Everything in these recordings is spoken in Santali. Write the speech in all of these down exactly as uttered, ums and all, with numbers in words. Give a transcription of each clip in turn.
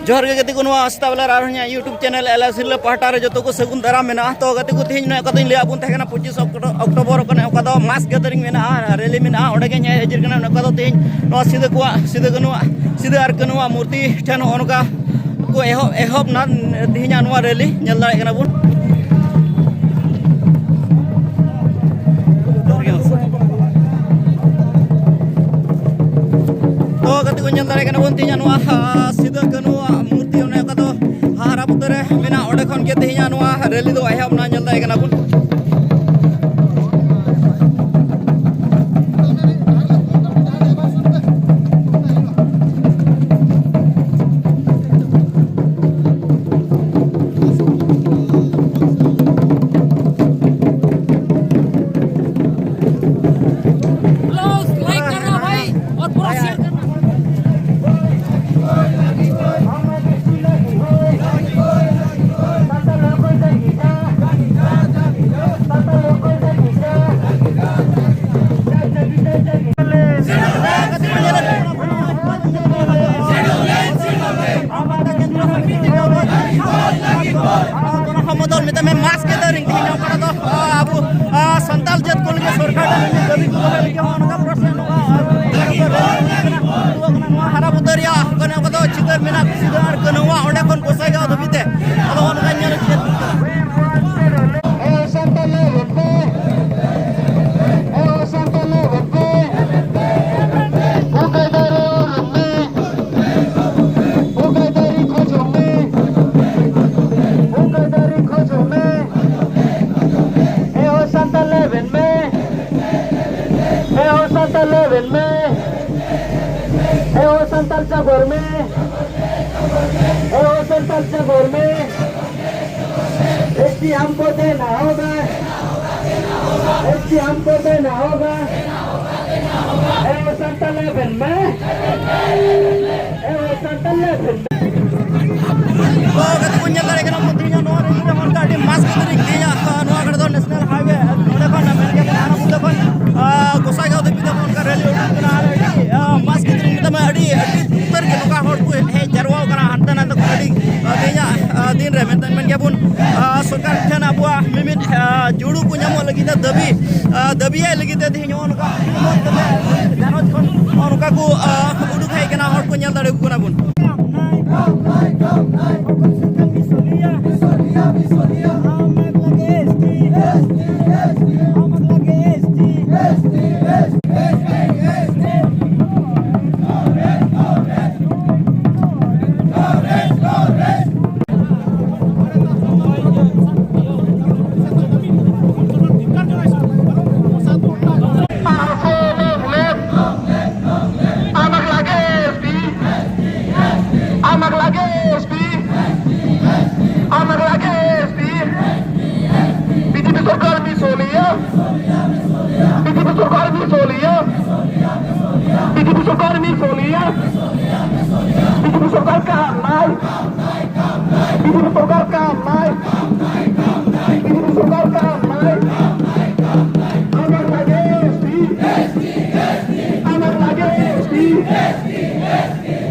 ᱡᱚᱦᱟᱨ ᱜᱮ ᱜᱟᱛᱮ ᱠᱚ, ᱱᱚᱣᱟ ᱥᱮᱛᱟᱜ ᱵᱮᱞᱟ ᱨᱮ ᱟᱨᱦᱚᱸ ᱤᱧᱟᱹᱜ YouTube channel ᱮᱞ ᱟᱨ ᱥᱤᱨᱞᱟᱹ ᱯᱟᱦᱴᱟ ᱨᱮ ᱡᱚᱛᱚ ᱠᱚ ᱥᱟᱹᱜᱩᱱ ᱫᱟᱨᱟᱢ ᱢᱮᱱᱟᱜᱼᱟ᱾ ᱛᱚ ᱜᱟᱛᱮ ᱠᱚ, ᱛᱮᱦᱮᱧ ᱱᱚᱣᱟ ᱠᱟᱛᱷᱟᱧ ᱞᱟᱹᱭᱟᱫ ᱵᱚᱱ ᱛᱟᱦᱮᱸ ᱠᱟᱱᱟ, ᱯᱚᱸᱪᱤᱥ ᱚᱠᱴᱚ-, ᱚᱠᱴᱳᱵᱚᱨ ᱠᱟᱱᱟ, ᱚᱠᱟ ᱫᱚ mass gathering ᱢᱮᱱᱟᱜᱼᱟ, rally ᱢᱮᱱᱟᱜᱼᱟ, ᱚᱸᱰᱮ ᱜᱮ ᱦᱮᱡ ᱦᱟᱹᱡᱤᱨ ᱠᱟᱱᱟ᱾ ᱚᱱᱟ ᱚᱠᱟ ᱫᱚ ᱛᱮᱦᱮᱧ ᱱᱚᱣᱟ ᱥᱤᱫᱟᱹ ᱠᱚᱣᱟᱜ, ᱥᱤᱫᱟᱹ ᱠᱟᱹᱱᱩᱣᱟᱜ, ᱥᱤᱫᱟᱹ ᱟᱨ ᱠᱟᱹᱱᱩᱣᱟᱜ ᱢᱩᱨᱛᱤ ᱴᱷᱮᱱ ᱱᱚᱜᱼᱚ ᱱᱚᱝᱠᱟ ᱠᱚ ᱮᱦᱚᱵ, ᱮᱦᱚᱵ ᱱᱟ ᱛᱮᱦᱮᱧᱟᱜ ᱱᱚᱣᱟ rally, ᱧᱮᱞ ᱫᱟᱲᱮᱭᱟᱜ ᱠᱟᱱᱟ ᱵᱚᱱ᱾ ᱛᱚ ᱜᱟᱛᱮ ᱠᱚ, ᱧᱮᱞ ᱫᱟᱲᱮᱭᱟᱜ ᱠᱟᱱᱟ ᱵᱚᱱ ᱛᱮᱦᱮᱧᱟᱜ ᱱᱚᱣᱟ, ᱟᱸ, ᱥᱤᱫᱟᱹ ᱠᱟᱹᱱᱩᱣᱟᱜ ᱢᱩᱨᱛᱤ, ᱚᱱᱮ ᱚᱠᱟ ᱫᱚ ᱦᱟᱨᱟ ᱵᱩᱫᱟᱹ ᱨᱮ ᱢᱮᱱᱟᱜᱼᱟ, ᱚᱸᱰᱮ ᱠᱷᱚᱱ ᱜᱮ ᱛᱮᱦᱮᱧᱟᱜ ᱱᱚᱣᱟ rally ᱫᱚ ᱮᱦᱚᱵ ᱱᱟ, ᱧᱮᱞ ᱫᱟᱲᱮᱭᱟᱜ ᱠᱟᱱᱟ ᱵᱚᱱ᱾ ᱚᱱᱟ ᱦᱚᱸ ᱵᱚᱫᱚᱞ ᱢᱮᱛᱟᱜ ᱢᱮ, mass gathering ᱛᱮᱦᱮᱧ ᱚᱠᱟᱴᱟᱜ ᱫᱚ, ᱟ, ᱟᱵᱚ, ᱟ, ᱥᱟᱱᱛᱟᱞ ᱡᱟᱹᱛ ᱠᱚ ᱞᱟᱹᱜᱤᱫ ᱥᱚᱨᱠᱟᱨ ᱴᱷᱮᱱ ᱢᱤᱫ ᱫᱟᱹᱵᱤ ᱠᱚ ᱫᱚᱦᱚᱭ ᱞᱟᱹᱜᱤᱫ ᱦᱚᱸ ᱱᱚᱝᱠᱟ ᱯᱨᱚᱥᱮᱥ ᱱᱚᱝᱠᱟ, ᱟ, ᱱᱚᱣᱟ ᱦᱟᱨᱟ ᱵᱩᱫᱟᱹ ᱨᱮᱭᱟᱜ ᱚᱠᱟ ᱱᱚᱣᱟ ᱠᱚᱫᱚ ᱪᱤᱛᱟᱹᱨ ᱢᱮᱱᱟᱜ ᱥᱤᱫᱟᱹ ᱟᱨ ᱠᱟᱹᱱᱦᱩᱣᱟᱜ ᱚᱸᱰᱮ ᱠᱷᱚᱱ ᱜᱚᱸᱥᱟᱭ ᱜᱟᱶ ᱫᱷᱟᱹᱵᱤᱡ ᱛᱮ᱾ ᱟᱫᱚ ᱚᱱᱠᱟ ᱧᱮᱞ ᱪᱮᱫ ᱮ ᱥᱟᱱᱛᱟᱞ ᱞᱟᱹᱭ ᱵᱮᱱ ᱯᱮ, ᱮ ᱥᱟᱱᱛᱟᱞ ᱞᱟᱹᱭ ᱵᱮᱱ ᱯᱮ, ᱚᱠᱟᱭ ᱫᱟᱨᱮ ᱚᱨ ᱢᱮ᱾ ᱚᱠᱟᱭ ᱫᱟᱨᱮ ᱠᱷᱚᱡᱚᱜ ᱢᱮ, ᱚᱠᱟᱭ ᱫᱟᱨᱮ ᱠᱷᱚᱡᱚᱜ ᱢᱮ᱾ ᱮ ᱦᱚᱲ ᱥᱟᱱᱛᱟᱲ ᱞᱮᱵᱮᱱ ᱢᱮ, ᱮ ᱦᱚᱲ ᱥᱟᱱᱛᱟᱲ ᱞᱮᱵᱮᱱ ᱢᱮ, ᱮ ᱦᱚᱲ ᱥᱟᱱᱛᱟᱲ ᱡᱟᱜᱚᱨ ᱢᱮ, ᱮ ᱦᱚᱲ ᱥᱟᱱᱛᱟᱲ ᱡᱟᱜᱚᱨ ᱢᱮ᱾ एसटी हमको देना होगा, एसटी हमको देना होगा। ए वो संतले फिल्म में, ए वो संतले फिल्म में। ᱛᱚ ᱜᱟᱛᱮ ᱠᱚ ᱧᱮᱞ ᱫᱟᱲᱮᱭᱟᱜ ᱠᱟᱱᱟ, ᱛᱮᱦᱮᱧᱟᱜ ᱱᱚᱣᱟ rally ᱨᱮ ᱚᱱᱠᱟ ᱟᱹᱰᱤ mass gathering ᱛᱮᱦᱮᱧᱟᱜ, ᱱᱚᱣᱟ ᱠᱚᱨᱮ ᱫᱚ national highway, ᱱᱚᱰᱮ ᱠᱷᱚᱱ ᱢᱮᱱ ᱜᱮ ᱚᱱᱟ ᱢᱩᱫᱽᱫᱷᱮ ᱠᱷᱚᱱ, ᱟ, ᱜᱚᱸᱥᱟᱭᱜᱟᱸᱣ ᱫᱷᱟᱹᱵᱤᱡ ᱛᱮ ᱚᱱᱠᱟ rally ᱩᱰᱩᱠ ᱠᱟᱱᱟ᱾ ᱟᱨ ᱟᱹᱰᱤ, ᱟ, mass gathering ᱢᱮᱛᱟᱜ ᱢᱮ, ᱟᱹᱰᱤ, ᱟᱹᱰᱤ ᱩᱛᱟᱹᱨ ᱜᱮ ᱱᱚᱝᱠᱟ ᱦᱚᱲ ᱠᱚ ᱦᱮᱡ ᱡᱟᱨᱣᱟ ᱠᱟᱱᱟ ᱦᱟᱱᱛᱮ ᱱᱟᱛᱮ᱾ ᱴᱷᱮᱱ ᱟᱵᱚᱣᱟᱜ ᱢᱤᱢᱤᱫ, ᱟ, ᱡᱩᱲᱩ ᱠᱚ ᱧᱟᱢᱚᱜ ᱞᱟᱹᱜᱤᱫ ᱛᱮ ᱫᱟᱹᱵᱤ, ᱟ, ᱫᱟᱹᱵᱤᱭᱟᱭ ᱞᱟᱹᱜᱤᱫ ᱛᱮ ᱛᱮᱦᱮᱧ ᱱᱚᱜᱼᱚ ᱱᱚᱝᱠᱟ ᱜᱷᱟᱨᱚᱸᱡᱽ ᱠᱷᱚᱱ ᱱᱚᱜᱼᱚ ᱱᱚᱝᱠᱟ ᱠᱚ, ᱟ, ᱩᱰᱩᱠ ᱦᱮᱡ ᱠᱟᱱᱟ, ᱦᱚᱲ ᱠᱚ ᱧᱮᱞ ᱫᱟᱲᱮᱭᱟᱠᱚ ᱠᱟᱱᱟ ᱵᱚᱱ᱾ Anak lagi S T. Anak lagi S T. Anak lagi S T. BJP সরকার মিসলিয়া। বিজেপি সরকার মিসলিয়া। বিজেপি সরকার মিসলিয়া। বিজেপি সরকার কাম নাই। বিজেপি সরকার কাম নাই। বিজেপি সরকার কাম নাই। Anak lagi S T. Anak lagi S T.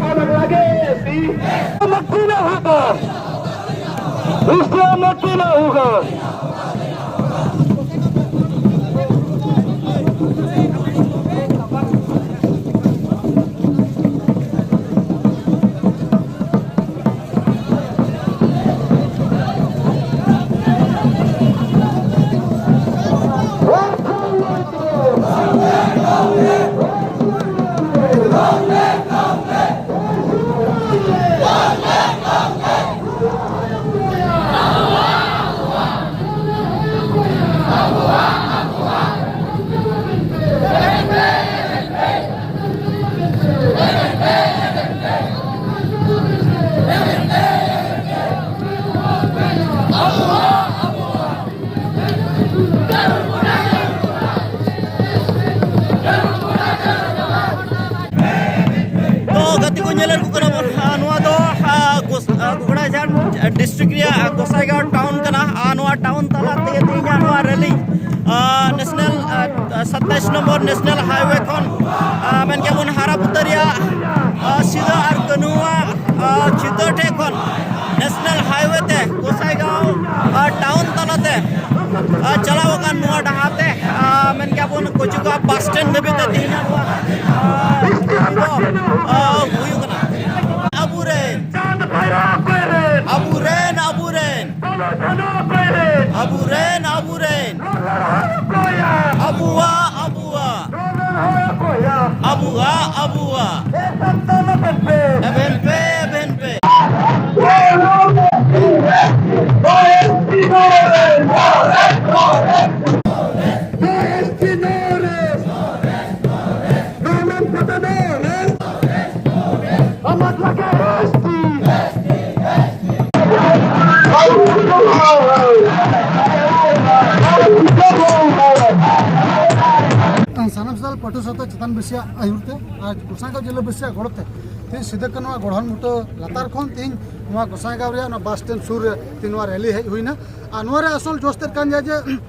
Anak lagi S T. Mati na hoga. Islam mati na hoga. ᱛᱚ ᱜᱟᱛᱮ ᱠᱚ, ᱧᱮᱞᱮᱫ ᱠᱚ ᱠᱟᱱᱟ ᱵᱚᱱ, ᱟᱨ ᱱᱚᱣᱟ ᱫᱚ, ᱟᱨ, ᱜᱳᱥ-, ᱟᱨ, ᱜᱳᱜᱽᱲᱟᱡᱷᱟᱴ ᱰᱤᱥᱴᱨᱤᱠᱴ ᱨᱮᱭᱟᱜ, ᱟᱨ, ᱜᱳᱥᱟᱭᱜᱟᱸᱣ ᱴᱟᱣᱩᱱ ᱠᱟᱱᱟ᱾ ᱟᱨ ᱱᱚᱣᱟ ᱴᱟᱣᱩᱱ ᱛᱟᱞᱟ ᱛᱮᱜᱮ ᱛᱮᱦᱮᱧᱟᱜ ᱱᱚᱣᱟ ᱨᱮᱞᱤ, ᱟᱨ, ᱱᱮᱥᱱᱟᱞ, ᱟᱨ, ᱥᱟᱛᱟᱭᱤᱥ ᱱᱚᱢᱵᱚᱨ ᱱᱮᱥᱱᱟᱞ ᱦᱟᱭᱣᱮ ᱠᱷᱚᱱ, ᱟᱨ, ᱢᱮᱱ ᱜᱮᱭᱟ ᱵᱚᱱ ᱦᱟᱨᱟ ᱯᱩᱛᱟᱹ ᱨᱮᱭᱟᱜ, ᱟᱨ, ᱥᱤᱫᱟᱹ ᱟᱨ ᱠᱟᱹᱱᱦᱩᱣᱟᱜ, ᱟᱨ, ᱪᱤᱛᱟᱹᱨ ᱴᱷᱮᱡ ᱠᱷᱚᱱ ᱱᱮᱥᱱᱟᱞ ᱦᱟᱭᱣᱮ ᱛᱮ ᱜᱳᱥᱟᱭᱜᱟᱸᱣ, ᱟᱨ, ᱴᱟᱣᱩᱱ ᱴᱷᱮᱱ ᱫᱷᱟᱹᱵᱤᱡ ᱛᱮ ᱛᱮᱦᱮᱧᱟᱜ ᱱᱚᱣᱟ ᱫᱚ, ᱟ, ᱦᱩᱭᱩᱜ ᱠᱟᱱᱟ᱾ ᱟᱵᱚᱨᱮᱱ, ᱪᱟᱸᱫ ᱵᱷᱟᱭᱨᱟ ᱚᱠᱚᱭᱨᱮᱱ? ᱟᱵᱚᱨᱮᱱ, ᱟᱵᱚᱨᱮᱱ᱾ ᱯᱷᱩᱞᱳ ᱡᱷᱟᱱᱳ ᱚᱠᱚᱭᱨᱮᱱ? ᱟᱵᱚᱨᱮᱱ, ᱟᱵᱚᱨᱮᱱ᱾ ᱨᱚᱲ ᱞᱟᱹᱲᱦᱟᱹᱭ ᱚᱠᱚᱭᱟᱜ? ᱟᱵᱚᱣᱟᱜ, ᱟᱵᱚᱣᱟᱜ᱾ ᱨᱚᱲ ᱞᱟᱹᱲᱦᱟᱹᱭ ᱚᱠᱚᱭᱟᱜ? ᱟᱵᱚᱣᱟᱜ, ᱟᱵᱚᱣᱟᱜ᱾ ᱮ ᱥᱟᱱᱛᱟᱞ ᱮᱵᱷᱮᱱ ᱯᱮ᱾ ᱮᱵᱷᱮᱱ ᱯᱮ, ᱮᱵᱷᱮᱱ ᱯᱮ᱾ ᱥᱟᱱᱟᱢ ᱥᱟᱱᱛᱟᱲ ᱯᱟᱹᱴᱷᱩᱣᱟᱹ ᱥᱟᱶᱛᱟ ᱪᱮᱛᱟᱱ ᱵᱟᱹᱥᱤᱭᱟᱜ ᱟᱹᱭᱩᱨ ᱛᱮ ᱟᱨ ᱜᱳᱥᱟᱭᱜᱟᱸᱣ ᱡᱮᱞᱟ ᱵᱟᱹᱥᱤᱭᱟᱜ ᱜᱚᱲᱚ ᱛᱮ ᱛᱮᱦᱮᱧ ᱥᱤᱫᱩ ᱠᱟᱹᱱᱦᱩᱣᱟᱜ ᱜᱚᱲᱦᱚᱱ ᱵᱩᱴᱟᱹ ᱞᱟᱛᱟᱨ ᱠᱷᱚᱱ ᱛᱮᱦᱮᱧ ᱱᱚᱣᱟ ᱜᱳᱥᱟᱭᱜᱟᱸᱣ ᱨᱮᱭᱟᱜ ᱱᱚᱣᱟ ᱵᱟᱥ ᱥᱴᱮᱱᱰ ᱥᱩᱨ ᱨᱮ ᱛᱮᱦᱮᱧ ᱱᱚᱣᱟ ᱨᱮᱞᱤ ᱦᱮᱡ ᱦᱩᱭᱱᱟ᱾ ᱟᱨ ᱱᱚᱣᱟ ᱨᱮ ᱟᱥᱚᱞ ᱡᱚᱥ ᱛᱮᱫ ᱠᱟᱱ ᱜᱮᱭᱟ ᱡᱮ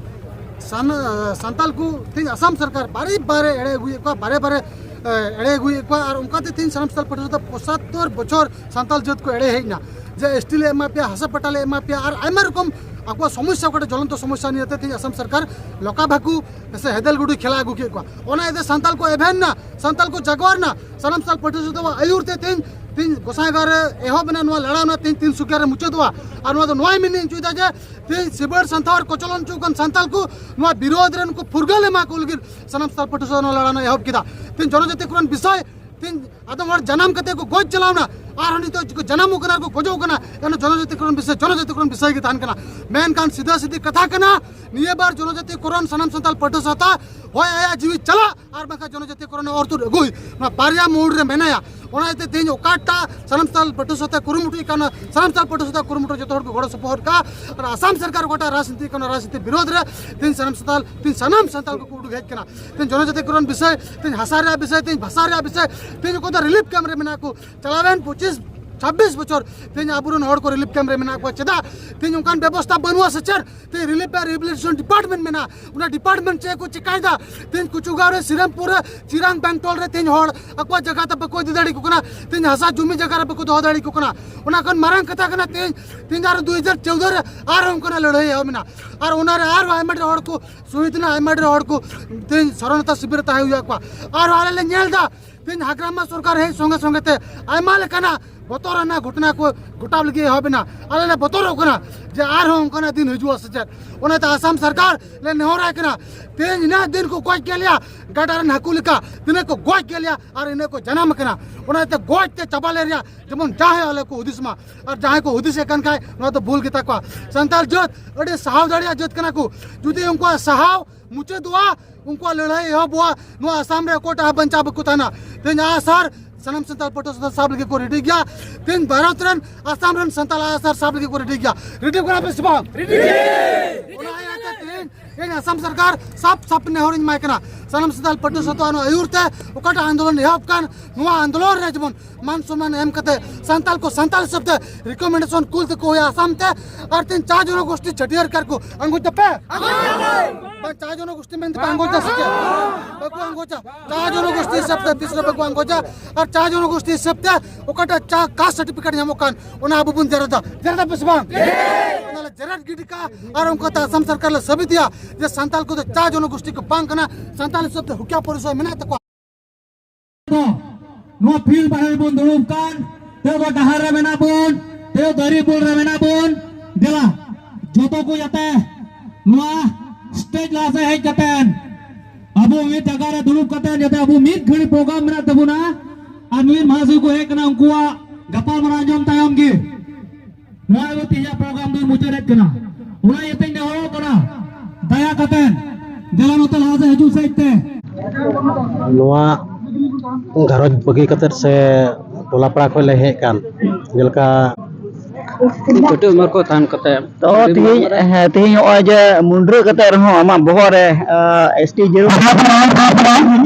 ᱥᱟᱱ-, ᱥᱟᱱᱛᱟᱞ ᱠᱚ ᱛᱮᱦᱮᱧ ᱟᱥᱟᱢ ᱥᱚᱨᱠᱟᱨ ᱵᱟᱨᱮ ᱵᱟᱨᱮ ᱮᱲᱮ ᱟᱹᱜᱩᱭᱮᱫ ᱠᱚᱣᱟ, ᱵᱟᱨᱮ ᱵᱟᱨᱮ, ᱮ, ᱮᱲᱮ ᱟᱹᱜᱩᱭᱮᱫ ᱠᱚᱣᱟ᱾ ᱟᱨ ᱚᱱᱠᱟᱛᱮ ᱛᱮᱦᱮᱧ ᱥᱟᱱᱟᱢ ᱥᱟᱱᱛᱟᱞ ᱯᱟᱹᱴᱷᱩᱣᱟᱹ ᱥᱟᱶᱛᱟ ᱯᱚᱸᱪᱟᱛᱛᱳᱨ ᱵᱚᱪᱷᱚᱨ ᱥᱟᱱᱛᱟᱞ ᱡᱟᱹᱛ ᱠᱚ ᱮᱲᱮ ᱦᱮᱡ ᱮᱱᱟ ᱡᱮ ᱮᱥ ᱴᱤ ᱞᱮ ᱮᱢᱟ ᱯᱮᱭᱟ, ᱦᱟᱥᱟ ᱯᱟᱴᱟ ᱞᱮ ᱮᱢᱟ ᱯᱮᱭᱟ, ᱟᱨ ᱟᱭᱢᱟ ᱨᱚᱠᱚᱢ ᱟᱠᱚᱣᱟᱜ ᱥᱚᱢᱚᱥᱥᱟ, ᱚᱠᱟᱴᱟᱜ ᱡᱚᱞᱚᱱᱛᱚ ᱥᱚᱢᱚᱥᱥᱟ ᱱᱤᱭᱮᱛᱮ ᱛᱮᱦᱮᱧ ᱟᱥᱟᱢ ᱥᱚᱨᱠᱟᱨ ᱞᱚᱠᱟ ᱵᱷᱟᱠᱩ ᱥᱮ ᱦᱮᱫᱮᱞ ᱜᱩᱰᱩ ᱠᱷᱮᱞᱟ ᱟᱹᱜᱩ ᱠᱮᱫ ᱠᱚᱣᱟ᱾ ᱚᱱᱟ ᱤᱭᱟᱹᱛᱮ ᱥᱟᱱᱛᱟᱞ ᱠᱚ ᱮᱵᱷᱮᱱ ᱮᱱᱟ, ᱥᱟᱱᱛᱟᱞ ᱠᱚ ᱡᱟᱜᱣᱟᱨ ᱮᱱᱟ᱾ ᱥᱟᱱᱟᱢ ᱥᱟᱱᱛᱟᱞ ᱯᱟᱹᱴᱷᱩᱣᱟᱹ ᱥᱟᱶᱛᱟ ᱟᱹᱭᱩᱨ ᱛᱮ ᱛᱮᱦᱮᱧ, ᱛᱮᱦᱮᱧ ᱜᱚᱸᱥᱟᱭᱜᱟᱸᱣ ᱨᱮ ᱮᱦᱚᱵ ᱮᱱᱟ, ᱱᱚᱣᱟ ᱞᱟᱲᱟᱣ ᱮᱱᱟ, ᱛᱮᱦᱮᱧ ᱛᱤᱱᱥᱩᱠᱤᱭᱟ ᱨᱮ ᱢᱩᱪᱟᱹᱫᱚᱜᱼᱟ᱾ ᱟᱨ ᱱᱚᱣᱟ ᱫᱚ ᱱᱚᱣᱟᱭ ᱢᱮᱱ ᱦᱚᱪᱚᱭᱮᱫᱟ ᱡᱮ ᱛᱮᱦᱮᱧ ᱥᱤᱵᱟᱹᱲ ᱥᱟᱱᱛᱷᱟᱣ ᱟᱨ ᱠᱚᱪᱚᱞᱚᱱ ᱦᱚᱪᱚ ᱠᱟᱱ ᱥᱟᱱᱛᱟᱞ ᱠᱚ ᱱᱚᱣᱟ ᱵᱤᱨᱳᱫᱷ ᱨᱮ ᱱᱩᱠᱩ ᱯᱷᱩᱨᱜᱟᱹᱞ ᱮᱢᱟ ᱠᱚ ᱞᱟᱹᱜᱤᱫ ᱥᱟᱱᱟᱢ ᱥᱟᱱᱛᱟᱞ ᱯᱟᱹᱴᱷᱩᱣᱟᱹ ᱥᱟᱶᱛᱟ ᱱᱚᱣᱟ ᱞᱟᱲᱟᱣ ᱮᱦᱚᱵ ᱠᱮᱫᱟ᱾ ᱛᱮᱦᱮᱧ ᱡᱚᱱᱚᱡᱟᱛᱤᱠᱚᱨᱚᱱ ᱵᱤᱥᱚᱭ, ᱛᱮᱦᱮᱧ ᱟᱫᱚᱢ ᱦᱚᱲ ᱡᱟᱱᱟᱢ ᱠᱟᱛᱮ ᱠᱚ ᱜᱚᱡ ᱪᱟᱞᱟᱣ ᱮᱱᱟ, ᱟᱨᱦᱚᱸ ᱱᱤᱛᱚᱜ ᱠᱚ ᱡᱟᱱᱟᱢᱚᱜ ᱠᱟᱱᱟ ᱟᱨ ᱠᱚ ᱜᱚᱡᱚᱜ ᱠᱟᱱᱟ, ᱮᱱᱦᱚᱸ ᱡᱚᱱᱚᱡᱟᱛᱤᱠᱚᱨᱚᱱ ᱵᱤᱥᱚᱭ, ᱡᱚᱱᱚᱡᱟᱛᱤᱠᱚᱨᱚᱱ ᱵᱤᱥᱚᱭ ᱜᱮ ᱛᱟᱦᱮᱱ ᱠᱟᱱᱟ᱾ ᱢᱮᱱᱠᱷᱟᱱ ᱥᱤᱫᱷᱟᱹ ᱥᱤᱫᱷᱤ ᱠᱟᱛᱷᱟ ᱠᱟᱱᱟ, ᱱᱤᱭᱟᱹ ᱵᱟᱨ ᱡᱚᱱᱚᱡᱟᱛᱤᱠᱚᱨᱚᱱ ᱥᱟᱱᱟᱢ ᱥᱟᱱᱛᱟᱞ ᱯᱟᱹᱴᱷᱩᱣᱟᱹ ᱥᱟᱶᱛᱟ ᱦᱚᱭ ᱟᱭᱟᱜ ᱡᱤᱣᱤ ᱪᱟᱞᱟᱜ, ᱟᱨ ᱵᱟᱝᱠᱷᱟᱱ ᱡᱚᱱᱚᱡᱟᱛᱤᱠᱚᱨᱚᱱ ᱚᱨ ᱛᱩᱫ ᱟᱹᱜᱩᱭ, ᱱᱚᱣᱟ ᱵᱟᱨᱭᱟ ᱢᱳᱲ ᱨᱮ ᱢᱮᱱᱟᱭᱟ᱾ ᱚᱱᱟ ᱤᱭᱟᱹᱛᱮ ᱛᱮᱦᱮᱧ ᱚᱠᱟᱴᱟᱜ ᱥᱟᱱᱟᱢ ᱥᱟᱱᱛᱟᱞ ᱯᱟᱹᱴᱷᱩᱣᱟᱹ ᱥᱟᱶᱛᱟ ᱠᱩᱨᱩᱢᱩᱴᱩᱭ ᱠᱟᱱᱟ, ᱥᱟᱱᱟᱢ ᱥᱟᱱᱛᱟᱞ ᱯᱟᱹᱴᱷᱩᱣᱟᱹ ᱥᱟᱶᱛᱟ ᱠᱩᱨᱩᱢᱩᱴᱩ ᱡᱚᱛᱚ ᱦᱚᱲ ᱠᱚ ᱜᱚᱲᱚ ᱥᱚᱯᱚᱦᱚᱫ ᱠᱟᱜᱼᱟ᱾ ᱟᱨ ᱟᱥᱟᱢ ᱥᱚᱨᱠᱟᱨ ᱚᱠᱟᱴᱟᱜ ᱨᱟᱡᱽᱱᱤᱛᱤ ᱠᱟᱱᱟ, ᱨᱟᱡᱽᱱᱤᱛᱤ ᱵᱤᱨᱳᱫᱷ ᱨᱮ ᱛᱮᱦᱮᱧ ᱥᱟᱱᱟᱢ ᱥᱟᱱᱛᱟᱞ, ᱛᱮᱦᱮᱧ ᱥᱟᱱᱟᱢ ᱥᱟᱱᱛᱟᱞ ᱠᱚ ᱩᱰᱩᱠ ᱦᱮᱡ ᱠᱟᱱᱟ᱾ ᱛᱮᱦᱮᱧ ᱡᱚᱱᱚᱡᱟᱛᱤᱠᱚᱨᱚᱱ ᱵᱤᱥᱚᱭ, ᱛᱮᱦᱮᱧ ᱦᱟᱥᱟ ᱨᱮᱭᱟᱜ ᱵᱤᱥᱚᱭ, ᱛᱮᱦᱮᱧ ᱵᱷᱟᱥᱟ ᱨᱮᱭᱟᱜ ᱵᱤᱥᱚᱭ, ᱛᱮᱦᱮᱧ ᱚᱠᱚᱭ ᱫᱚ ᱨᱤᱞᱤᱯ ᱠᱮᱢᱯ ᱨᱮ ᱢᱮᱱᱟᱜ ᱠᱚ, ᱪᱟᱞᱟᱣᱮᱱ ᱯᱚᱸᱪᱤᱥ ᱪᱷᱟᱵᱵᱤᱥ ᱵᱚᱪᱷᱚᱨ ᱛᱮᱦᱮᱧ ᱟᱵᱚᱨᱮᱱ ᱦᱚᱲ ᱠᱚ ᱨᱤᱞᱤᱯ ᱠᱮᱢᱯ ᱨᱮ ᱢᱮᱱᱟᱜ ᱠᱚᱣᱟ᱾ ᱪᱮᱫᱟᱜ ᱛᱮᱦᱮᱧ ᱚᱱᱠᱟᱱ ᱵᱮᱵᱚᱥᱛᱷᱟ ᱵᱟᱹᱱᱩᱜᱼᱟ ᱥᱮ ᱪᱮᱫ? ᱛᱮᱦᱮᱧ ᱨᱤᱞᱤᱯ ᱟᱨ ᱨᱤᱦᱮᱵᱤᱞᱤᱴᱮᱥᱚᱱ ᱰᱤᱯᱟᱨᱴᱢᱮᱱᱴ ᱢᱮᱱᱟᱜᱼᱟ, ᱚᱱᱟ ᱰᱤᱯᱟᱨᱴᱢᱮᱱᱴ ᱪᱮᱫ ᱠᱚ ᱪᱮᱠᱟᱭᱮᱫᱟ? ᱛᱮᱦᱮᱧ ᱠᱩᱪᱩᱜᱟᱸᱣ ᱨᱮ, ᱥᱤᱨᱟᱢᱯᱩᱨ ᱨᱮ, ᱪᱤᱨᱟᱝ ᱵᱮᱝᱴᱚᱞ ᱨᱮ ᱛᱮᱦᱮᱧ ᱦᱚᱲ ᱟᱠᱚᱣᱟᱜ ᱡᱟᱭᱜᱟ ᱛᱮ ᱵᱟᱠᱚ ᱤᱫᱤ ᱫᱟᱲᱮ ᱠᱚ ᱠᱟᱱᱟ, ᱛᱮᱦᱮᱧ ᱦᱟᱥᱟ ᱡᱩᱢᱤ ᱡᱟᱭᱜᱟ ᱨᱮ ᱵᱟᱠᱚ ᱫᱚᱦᱚ ᱫᱟᱲᱮ ᱠᱚ ᱠᱟᱱᱟ᱾ ᱚᱱᱟ ᱠᱷᱚᱱ ᱢᱟᱨᱟᱝ ᱠᱟᱛᱷᱟ ᱠᱟᱱᱟ, ᱛᱮᱦᱮᱧ ᱛᱮᱦᱮᱧ ᱟᱨ ᱫᱩ ᱦᱟᱡᱟᱨ ᱪᱳᱣᱫᱚ ᱨᱮ ᱟᱨᱦᱚᱸ ᱚᱱᱠᱟᱱᱟᱜ ᱞᱟᱹᱲᱦᱟᱹᱭ ᱮᱦᱚᱵ ᱮᱱᱟ, ᱟᱨ ᱚᱱᱟᱨᱮ ᱟᱨᱦᱚᱸ ᱟᱭᱢᱟ ᱰᱷᱮᱨ ᱦᱚᱲ ᱠᱚ ᱥᱚᱦᱤᱫ ᱮᱱᱟ, ᱟᱭᱢᱟ ᱰᱷᱮᱨ ᱦᱚᱲ ᱠᱚ ᱛᱮᱦᱮᱧ ᱥᱚᱨᱚᱱᱚᱛᱟ ᱥᱤᱵᱤᱨ ᱨᱮ ᱛᱟᱦᱮᱸ ᱦᱩᱭᱩᱜ ᱠᱚᱣᱟ᱾ ᱟᱨᱦᱚᱸ ᱟᱞᱮ ᱞᱮ ᱧᱮᱞ ᱮᱫᱟ, ᱛᱮᱦᱮᱧ ᱦᱟᱜᱨᱟᱢᱟ ᱥᱚᱨᱠᱟᱨ ᱦᱮᱡ ᱥᱚᱸᱜᱮ ᱥᱚᱸᱜᱮ ᱛᱮ ᱟᱭᱢᱟ ᱞᱮᱠᱟᱱᱟᱜ ᱵᱚᱛᱚᱨᱟᱱᱟᱜ ᱜᱷᱚᱴᱚᱱᱟ ᱠᱚ ᱜᱷᱚᱴᱟᱣ ᱞᱟᱹᱜᱤᱫ ᱮᱦᱚᱵ ᱮᱱᱟ᱾ ᱟᱞᱮ ᱞᱮ ᱵᱚᱛᱚᱨᱚᱜ ᱠᱟᱱᱟ ᱡᱮ ᱟᱨᱦᱚᱸ ᱚᱱᱠᱟᱱᱟᱜ ᱫᱤᱱ ᱦᱤᱡᱩᱜᱼᱟ ᱥᱮ ᱪᱮᱫ᱾ ᱚᱱᱟᱛᱮ ᱟᱥᱟᱢ ᱥᱚᱨᱠᱟᱨ ᱞᱮ ᱱᱮᱦᱚᱨᱟᱭ ᱠᱟᱱᱟ, ᱛᱮᱦᱮᱧ ᱤᱱᱟᱹᱜ ᱫᱤᱱ ᱠᱚ ᱜᱚᱡ ᱠᱮᱫ ᱞᱮᱭᱟ ᱜᱟᱰᱟ ᱨᱮᱱ ᱦᱟᱹᱠᱩ ᱞᱮᱠᱟ, ᱛᱤᱱᱟᱹᱜ ᱠᱚ ᱜᱚᱡ ᱠᱮᱫ ᱞᱮᱭᱟ ᱟᱨ ᱤᱱᱟᱹᱜ ᱠᱚ ᱡᱟᱱᱟᱢ ᱟᱠᱟᱱᱟ᱾ ᱚᱱᱟᱛᱮ ᱜᱚᱡ ᱛᱮ ᱪᱟᱵᱟ ᱞᱮ ᱨᱮᱭᱟᱜ ᱡᱮᱢᱚᱱ ᱡᱟᱦᱟᱸᱭ ᱟᱞᱮ ᱠᱚ ᱦᱩᱫᱤᱥ ᱢᱟ, ᱟᱨ ᱡᱟᱦᱟᱸᱭ ᱠᱚ ᱦᱩᱫᱤᱥᱮᱫ ᱠᱟᱱ ᱠᱷᱟᱡ ᱱᱚᱣᱟ ᱫᱚ ᱵᱷᱩᱞ ᱜᱮᱛᱟ ᱠᱚᱣᱟ᱾ ᱥᱟᱱᱛᱟᱲ ᱡᱟᱹᱛ ᱟᱹᱰᱤ ᱥᱟᱦᱟᱣ ᱫᱟᱲᱮᱭᱟᱜ ᱡᱟᱹᱛ ᱠᱟᱱᱟ ᱠᱚ᱾ ᱡᱩᱫᱤ ᱩᱱᱠᱩᱣᱟᱜ ᱥᱟᱦᱟᱣ ᱢᱩᱪᱟᱹᱫᱚᱜᱼᱟ, ᱩᱱᱠᱩᱣᱟᱜ ᱞᱟᱹᱲᱦᱟᱹᱭ ᱮᱦᱚᱵᱚᱜᱼᱟ, ᱱᱚᱣᱟ ᱟᱥᱟᱢ ᱨᱮ ᱚᱠᱚᱭᱴᱟᱜ ᱦᱚᱸ ᱵᱟᱧᱪᱟᱣ ᱵᱟᱠᱚ ᱛᱟᱦᱮᱱᱟ᱾ ᱛᱮᱦᱮᱧ ᱟᱜᱼᱥᱟᱨ ᱥᱟᱱᱟᱢ ᱥᱟᱱᱛᱟᱲ ᱯᱟᱹᱴᱷᱩᱣᱟᱹ ᱥᱟᱶᱛᱟ ᱥᱟᱵ ᱞᱟᱹᱜᱤᱫ ᱠᱚ ᱨᱮᱰᱤ ᱜᱮᱭᱟ᱾ ᱛᱮᱦᱮᱧ ᱵᱷᱟᱨᱚᱛ ᱨᱮᱱ, ᱟᱥᱟᱢ ᱨᱮᱱ ᱥᱟᱱᱛᱟᱲ ᱟᱜᱼᱥᱟᱨ ᱥᱟᱵ ᱞᱟᱹᱜᱤᱫ ᱠᱚ ᱨᱮᱰᱤ ᱜᱮᱭᱟ᱾ ᱨᱮᱰᱤ ᱠᱟᱱᱟ ᱯᱮ ᱥᱮ ᱵᱟᱝ? ᱨᱮᱰᱤ᱾ ᱚᱱᱟ ᱤᱭᱟᱹᱛᱮ ᱛᱮᱦᱮᱧ ᱤᱧ ᱟᱥᱟᱢ ᱥᱚᱨᱠᱟᱨ ᱥᱟᱯ ᱥᱟᱯ ᱱᱮᱦᱚᱨᱤᱧ ᱮᱢᱟᱭ ᱠᱟᱱᱟ, ᱥᱟᱱᱟᱢ ᱥᱟᱱᱛᱟᱲ ᱯᱟᱹᱴᱷᱩᱣᱟᱹ ᱥᱟᱶᱛᱟ ᱚᱱᱟ ᱟᱹᱭᱩᱨ ᱛᱮ ᱚᱠᱟᱴᱟᱜ ᱟᱱᱫᱳᱞᱚᱱ ᱮᱦᱚᱵ ᱠᱟᱱ, ᱱᱚᱣᱟ ᱟᱱᱫᱳᱞᱚᱱ ᱨᱮ ᱡᱮᱢᱚᱱ ᱢᱟᱱ ᱥᱚᱱᱢᱟᱱ ᱮᱢ ᱠᱟᱛᱮ ᱥᱟᱱᱛᱟᱲ ᱠᱚ ᱥᱟᱱᱛᱟᱲ ᱦᱤᱥᱟᱹᱵ ᱛᱮ ᱨᱤᱠᱚᱢᱮᱱᱰᱮᱥᱚᱱ ᱠᱩᱞ ᱛᱮᱠᱚ ᱦᱩᱭᱩᱜᱼᱟ ᱟᱥᱟᱢ ᱛᱮ᱾ ᱟᱨ ᱛᱮᱦᱮᱧ ᱪᱟ ᱡᱚᱱᱚᱜᱳᱥᱴᱤ ᱪᱷᱟᱹᱴᱭᱟᱹᱨ ᱠᱟᱨ ᱠᱚ ᱟᱸᱜᱚᱪ ᱫᱟᱯᱮ? ᱵᱟᱝ, ᱪᱟ ᱡᱚᱱᱚᱜᱳᱥᱴᱤ ᱢᱮᱱᱛᱮ ᱯᱮ ᱟᱸᱜᱚᱪ ᱫᱟ ᱥᱮ ᱪᱮᱫ? ᱵᱟᱠᱚ ᱟᱸᱜᱚᱪᱟ᱾ ᱪᱟ ᱡᱚᱱᱚᱜᱳᱥᱴᱤ ᱦᱤᱥᱟᱹᱵ ᱛᱮ ᱛᱤᱥ ᱨᱮ ᱵᱟᱠᱚ ᱟᱸᱜᱚᱪᱟ᱾ ᱟᱨ ᱪᱟ ᱡᱚᱱᱚᱜᱳᱥᱴᱤ ᱦᱤᱥᱟᱹᱵ ᱛᱮ ᱚᱠᱟᱴᱟᱜ ᱪᱟ ᱠᱟᱥᱴ ᱥᱟᱨᱴᱤᱯᱷᱤᱠᱮᱴ ᱧᱟᱢᱚᱜ ᱠᱟᱱ, ᱚᱱᱟ ᱟᱵᱚ ᱵᱚᱱ ᱡᱮᱨᱮᱫᱟ᱾ ᱡᱮᱨᱮᱫᱟ ᱯᱮ ᱥᱮ ᱵᱟᱝ? ᱚᱱᱟ ᱞᱮ ᱡᱮᱨᱮᱫ ᱜᱤᱰᱤ ᱠᱟᱜᱼᱟ᱾ ᱟᱨ ᱚᱱᱠᱟ ᱛᱮ ᱟᱥᱟᱢ ᱥᱚᱨᱠᱟᱨ ᱞᱮ ᱥᱟᱹᱵᱤᱛᱮᱜᱼᱟ ᱡᱮ ᱥᱟᱱᱛᱟᱲ ᱠᱚᱫᱚ ᱪᱟ ᱡᱚᱱᱚᱜᱳᱥᱴᱤ ᱠᱚ ᱵᱟᱝ ᱠᱟᱱᱟ, ᱥᱟᱱᱛᱟᱲ ᱦᱤᱥᱟᱹᱵ ᱛᱮ ᱦᱩᱠᱤᱭᱟ ᱯᱚᱨᱤᱪᱚᱭ ᱢᱮᱱᱟᱜ ᱛᱟᱠᱚᱣᱟ᱾ ᱱᱚᱣᱟ ᱯᱷᱤᱞᱰ ᱵᱟᱦᱮᱨ ᱵᱚᱱ ᱫᱩᱲᱩᱵ ᱠᱟᱱ, ᱛᱮ ᱫᱚ ᱰᱟᱦᱟᱨ ᱨᱮ ᱢᱮᱱᱟᱜ ᱵᱚᱱ, ᱛᱮ ᱫᱟᱨᱮ ᱵᱩᱞ ᱨᱮ ᱢᱮᱱᱟᱜ ᱵᱚᱱ᱾ ᱫᱮᱞᱟ, ᱡᱚᱛᱚ ᱠᱚ ᱡᱟᱛᱮ ᱱᱚᱣᱟ ᱥᱴᱮᱡᱽ ᱞᱟᱦᱟ ᱥᱮᱫ ᱦᱮᱡ ᱠᱟᱛᱮ ᱟᱵᱚ ᱢᱤᱫ ᱡᱟᱭᱜᱟ ᱨᱮ ᱫᱩᱲᱩᱵ ᱠᱟᱛᱮ ᱡᱟᱛᱮ ᱟᱵᱚ ᱢᱤᱫ ᱜᱷᱟᱹᱲᱤ ᱯᱨᱳᱜᱨᱟᱢ ᱢᱮᱱᱟᱜ ᱛᱟᱵᱚᱱᱟ, ᱟᱨ ᱢᱤᱫ ᱢᱟᱦᱟᱥᱚᱭ ᱠᱚ ᱦᱮᱡ ᱠᱟᱱᱟ, ᱩᱱᱠᱩᱣᱟᱜ ᱜᱟᱯᱟᱞ ᱢᱟᱨᱟᱣ ᱟᱸᱡᱚᱢ ᱛᱟᱭᱚᱢ ᱜᱮ ᱱᱚᱣᱟ ᱜᱮ ᱛᱮᱦᱮᱧᱟᱜ ᱯᱨᱳᱜᱨᱟᱢ ᱫᱚᱧ ᱢᱩᱪᱟᱹᱫᱮᱫ ᱠᱟᱱᱟ᱾ ᱚᱱᱟ ᱤᱭᱟᱹᱛᱮᱧ ᱱᱮᱦᱚᱨᱚᱜ ᱠᱟᱱᱟ, ᱫᱟᱭᱟ ᱠᱟᱛᱮ ᱫᱮᱞᱟ ᱱᱚᱛᱮ ᱞᱟᱦᱟ ᱥᱮᱫ ᱦᱤᱡᱩᱜ ᱥᱮᱫ ᱛᱮ᱾ ᱱᱚᱣᱟ ᱜᱷᱟᱨᱚᱸᱡᱽ ᱵᱟᱹᱜᱤ ᱠᱟᱛᱮ ᱥᱮ ᱴᱚᱞᱟ ᱯᱟᱲᱟ ᱠᱷᱚᱱ ᱞᱮ ᱦᱮᱡ ᱠᱟᱱ, ᱡᱮᱞᱮᱠᱟ ᱠᱟᱹᱴᱤᱡ ᱩᱢᱮᱨ ᱠᱷᱚᱱ ᱛᱟᱦᱮᱱ ᱠᱟᱛᱮ ᱛᱚ ᱛᱮᱦᱤᱧ, ᱦᱮᱸ, ᱛᱮᱦᱤᱧ ᱱᱚᱜᱼᱚᱭ ᱡᱮ ᱢᱩᱱᱰᱨᱟᱹ ᱠᱟᱛᱮ ᱨᱮᱦᱚᱸ ᱟᱢᱟᱜ ᱵᱚᱦᱚᱜ ᱨᱮ, ᱟᱸ, ᱮᱥ ᱴᱤ ᱡᱟᱹᱨᱩᱲ,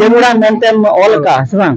ᱡᱟᱹᱨᱩᱲᱟ ᱢᱮᱱᱛᱮᱢ ᱚᱞ ᱟᱠᱟᱫᱼᱟ ᱥᱮ ᱵᱟᱝ?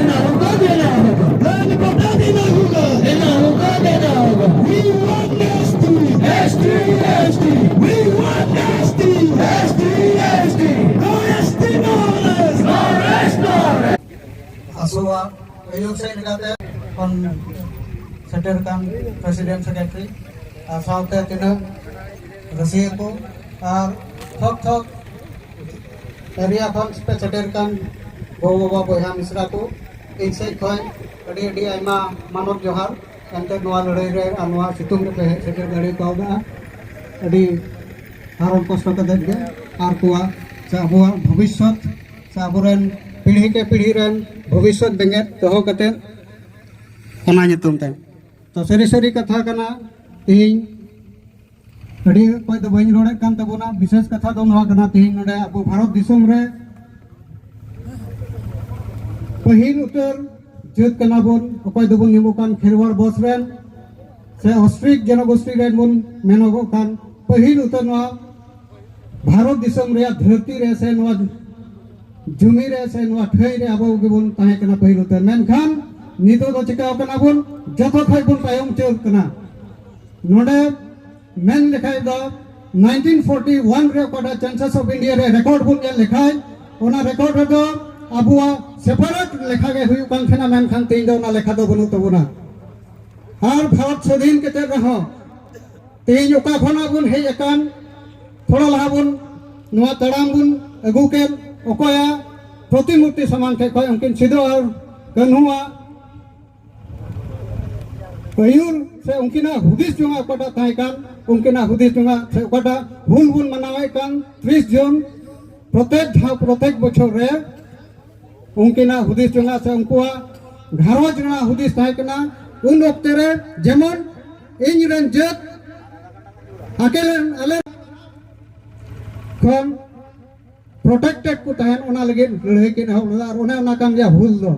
ᱥᱩᱡᱳᱜᱽ ᱥᱮᱫ ᱞᱮᱠᱟᱛᱮ ᱠᱷᱚᱱ ᱥᱮᱴᱮᱨ ᱠᱟᱱ ᱯᱨᱮᱥᱤᱰᱮᱱᱴ, ᱥᱮᱠᱨᱮᱴᱟᱨᱤ ᱟᱨ ᱥᱟᱶᱛᱮ ᱛᱤᱱᱟᱹᱜ ᱨᱟᱹᱥᱤᱭᱟᱹ ᱠᱚ ᱟᱨ ᱛᱷᱚᱠ ᱛᱷᱚᱠ ᱮᱨᱤᱭᱟ ᱠᱷᱚᱱ ᱯᱮ ᱥᱮᱴᱮᱨ ᱠᱟᱱ ᱜᱚ ᱵᱟᱵᱟ ᱵᱚᱭᱦᱟ ᱢᱤᱥᱨᱟ ᱠᱚ, ᱤᱧ ᱥᱮᱫ ᱠᱷᱚᱱ ᱟᱹᱰᱤ ᱟᱹᱰᱤ ᱟᱭᱢᱟ ᱢᱟᱱᱚᱛ ᱡᱚᱦᱟᱨ᱾ ᱮᱱᱛᱮ ᱱᱚᱣᱟ ᱞᱟᱹᱲᱦᱟᱹᱭ ᱨᱮ ᱟᱨ ᱱᱚᱣᱟ ᱥᱤᱛᱩᱝ ᱨᱮᱯᱮ ᱦᱮᱡ ᱥᱮᱴᱮᱨ ᱫᱟᱲᱮ ᱠᱟᱣᱫᱟ, ᱟᱹᱰᱤ ᱦᱟᱨᱚᱱ ᱠᱚᱥᱴᱚ ᱠᱟᱛᱮᱫ ᱜᱮ ᱟᱨ ᱠᱚᱣᱟᱜ ᱥᱮ ᱟᱵᱚᱣᱟᱜ ᱵᱷᱚᱵᱤᱥᱥᱚᱛ ᱥᱮ ᱟᱵᱚᱨᱮᱱ ᱯᱤᱲᱦᱤ ᱠᱮ ᱯᱤᱲᱦᱤ ᱨᱮᱱ ᱵᱷᱚᱵᱤᱥᱥᱚᱛ ᱵᱮᱸᱜᱮᱫ ᱫᱚᱦᱚ ᱠᱟᱛᱮᱫ ᱚᱱᱟ ᱧᱩᱛᱩᱢ ᱛᱮ᱾ ᱛᱚ ᱥᱟᱹᱨᱤ ᱥᱟᱹᱨᱤ ᱠᱟᱛᱷᱟ ᱠᱟᱱᱟ, ᱛᱮᱦᱮᱧ ᱟᱹᱰᱤ ᱚᱠᱚᱭ ᱫᱚ ᱵᱟᱹᱧ ᱨᱚᱲᱮᱫ ᱠᱟᱱ ᱛᱟᱵᱚᱱᱟ᱾ ᱵᱤᱥᱮᱥ ᱠᱟᱛᱷᱟ ᱫᱚ ᱱᱚᱣᱟ ᱠᱟᱱᱟ, ᱛᱮᱦᱮᱧ ᱱᱚᱰᱮ ᱟᱵᱚ ᱵᱷᱟᱨᱚᱛ ᱫᱤᱥᱚᱢ ᱨᱮ ᱯᱟᱹᱦᱤᱞ ᱩᱛᱟᱹᱨ ᱡᱟᱹᱛ ᱠᱟᱱᱟ ᱵᱚᱱ, ᱚᱠᱚᱭ ᱫᱚᱵᱚᱱ ᱧᱩᱢᱚᱜ ᱠᱟᱱ ᱠᱷᱮᱨᱣᱟᱲ ᱵᱚᱸᱥ ᱨᱮᱱ ᱥᱮ ᱚᱥᱴᱨᱤᱠ ᱡᱚᱱᱚᱜᱳᱥᱴᱤ ᱨᱮᱱ ᱵᱚᱱ ᱢᱮᱱᱚᱜᱚᱜ ᱠᱟᱱ᱾ ᱯᱟᱹᱦᱤᱞ ᱩᱛᱟᱹᱨ ᱱᱚᱣᱟ ᱵᱷᱟᱨᱚᱛ ᱫᱤᱥᱚᱢ ᱨᱮᱭᱟᱜ ᱫᱷᱟᱹᱨᱛᱤ ᱨᱮ ᱥᱮ ᱱᱚᱣᱟ ᱡᱩᱢᱤ ᱨᱮ ᱥᱮ ᱱᱚᱣᱟ ᱴᱷᱟᱹᱭ ᱨᱮ ᱟᱵᱚ ᱜᱮᱵᱚᱱ ᱛᱟᱦᱮᱸ ᱠᱟᱱᱟ ᱯᱟᱹᱦᱤᱞ ᱩᱛᱟᱹᱨ᱾ ᱢᱮᱱᱠᱷᱟᱱ ᱱᱤᱛᱚᱜ ᱫᱚ ᱪᱤᱠᱟᱹᱣ ᱠᱟᱱᱟ ᱵᱚᱱ? ᱡᱚᱛᱚ ᱠᱷᱚᱡ ᱵᱚᱱ ᱛᱟᱭᱚᱢ ᱩᱛᱟᱹᱨ ᱠᱟᱱᱟ᱾ ᱱᱚᱰᱮ ᱢᱮᱱ ᱞᱮᱠᱷᱟᱡ ᱫᱚ ᱱᱟᱭᱤᱱᱴᱤᱱ ᱯᱷᱳᱨᱴᱤ ᱳᱣᱟᱱ ᱨᱮ ᱚᱠᱟᱴᱟᱜ ᱪᱮᱱᱥᱟᱥ ᱚᱯᱷ ᱤᱱᱰᱤᱭᱟ ᱨᱮ ᱨᱮᱠᱚᱨᱰ ᱵᱚᱱ ᱧᱮᱞ ᱞᱮᱠᱷᱟᱡ, ᱚᱱᱟ ᱨᱮᱠᱚᱨᱰ ᱨᱮᱫᱚ ᱟᱵᱚᱣᱟᱜ ᱥᱮᱯᱟᱨᱮᱴ ᱞᱮᱠᱷᱟ ᱜᱮ ᱦᱩᱭᱩᱜ ᱠᱟᱱ ᱛᱟᱦᱮᱱᱟ, ᱢᱮᱱᱠᱷᱟᱱ ᱛᱮᱦᱮᱧ ᱫᱚ ᱚᱱᱟ ᱞᱮᱠᱷᱟ ᱫᱚ ᱵᱟᱹᱱᱩᱜ ᱛᱟᱵᱚᱱᱟ᱾ ᱟᱨ ᱵᱷᱟᱨᱚᱛ ᱥᱟᱹᱫᱷᱤᱱ ᱠᱟᱛᱮ ᱨᱮᱦᱚᱸ ᱛᱮᱦᱮᱧ ᱚᱠᱟ ᱠᱷᱚᱱᱟᱜ ᱵᱚᱱ ᱦᱮᱡ ᱟᱠᱟᱱ, ᱛᱷᱚᱲᱟ ᱞᱟᱦᱟ ᱵᱚᱱ ᱱᱚᱣᱟ ᱛᱟᱲᱟᱢ ᱵᱚᱱ ᱟᱹᱜᱩ ᱠᱮᱫ, ᱚᱠᱚᱭᱟᱜ ᱯᱨᱚᱛᱤᱢᱩᱨᱛᱤ ᱥᱟᱢᱟᱝ ᱴᱷᱮᱡ ᱠᱷᱚᱱ ᱩᱱᱠᱤᱱ ᱥᱤᱫᱚ ᱟᱨ ᱠᱟᱹᱱᱦᱩᱣᱟᱜ ᱟᱹᱭᱩᱨ ᱥᱮ ᱩᱱᱠᱤᱱᱟᱜ ᱦᱩᱫᱤᱥ ᱡᱚᱝᱟᱜ ᱚᱠᱟᱴᱟᱜ ᱛᱟᱦᱮᱸ ᱠᱟᱱ, ᱩᱱᱠᱤᱱᱟᱜ ᱦᱩᱫᱤᱥ ᱡᱚᱝᱟᱜ ᱥᱮ ᱚᱠᱟᱴᱟᱜ ᱦᱩᱞ ᱵᱚᱱ ᱢᱟᱱᱟᱣᱮᱫ ᱠᱟᱱ ᱛᱤᱨᱤᱥ ᱡᱩᱱ, ᱯᱨᱚᱛᱮᱠ ᱫᱷᱟᱣ, ᱯᱨᱚᱛᱮᱠ ᱵᱚᱪᱷᱚᱨ ᱨᱮ ᱩᱱᱠᱤᱱᱟᱜ ᱦᱩᱫᱤᱥ ᱡᱚᱝᱟᱜ ᱥᱮ ᱩᱱᱠᱩᱣᱟᱜ ᱜᱷᱟᱨᱚᱸᱡᱽ ᱨᱮᱱᱟᱜ ᱦᱩᱫᱤᱥ ᱛᱟᱦᱮᱸ ᱠᱟᱱᱟ᱾ ᱩᱱ ᱚᱠᱛᱮ ᱨᱮ ᱡᱮᱢᱚᱱ ᱤᱧ ᱨᱮᱱ ᱡᱟᱹᱛ ᱟᱠᱮ ᱨᱮᱱ ᱟᱞᱮ ᱠᱷᱚᱱ ᱯᱨᱚᱴᱮᱠᱴᱮᱰ ᱠᱚ ᱛᱟᱦᱮᱱ, ᱚᱱᱟ ᱞᱟᱹᱜᱤᱫ ᱞᱟᱹᱲᱦᱟᱹᱭ ᱠᱤᱱ ᱮᱦᱚᱵ ᱞᱮᱫᱟ᱾ ᱟᱨ ᱚᱱᱮ ᱚᱱᱟ ᱠᱟᱱ ᱜᱮᱭᱟ ᱦᱩᱞ ᱫᱚ᱾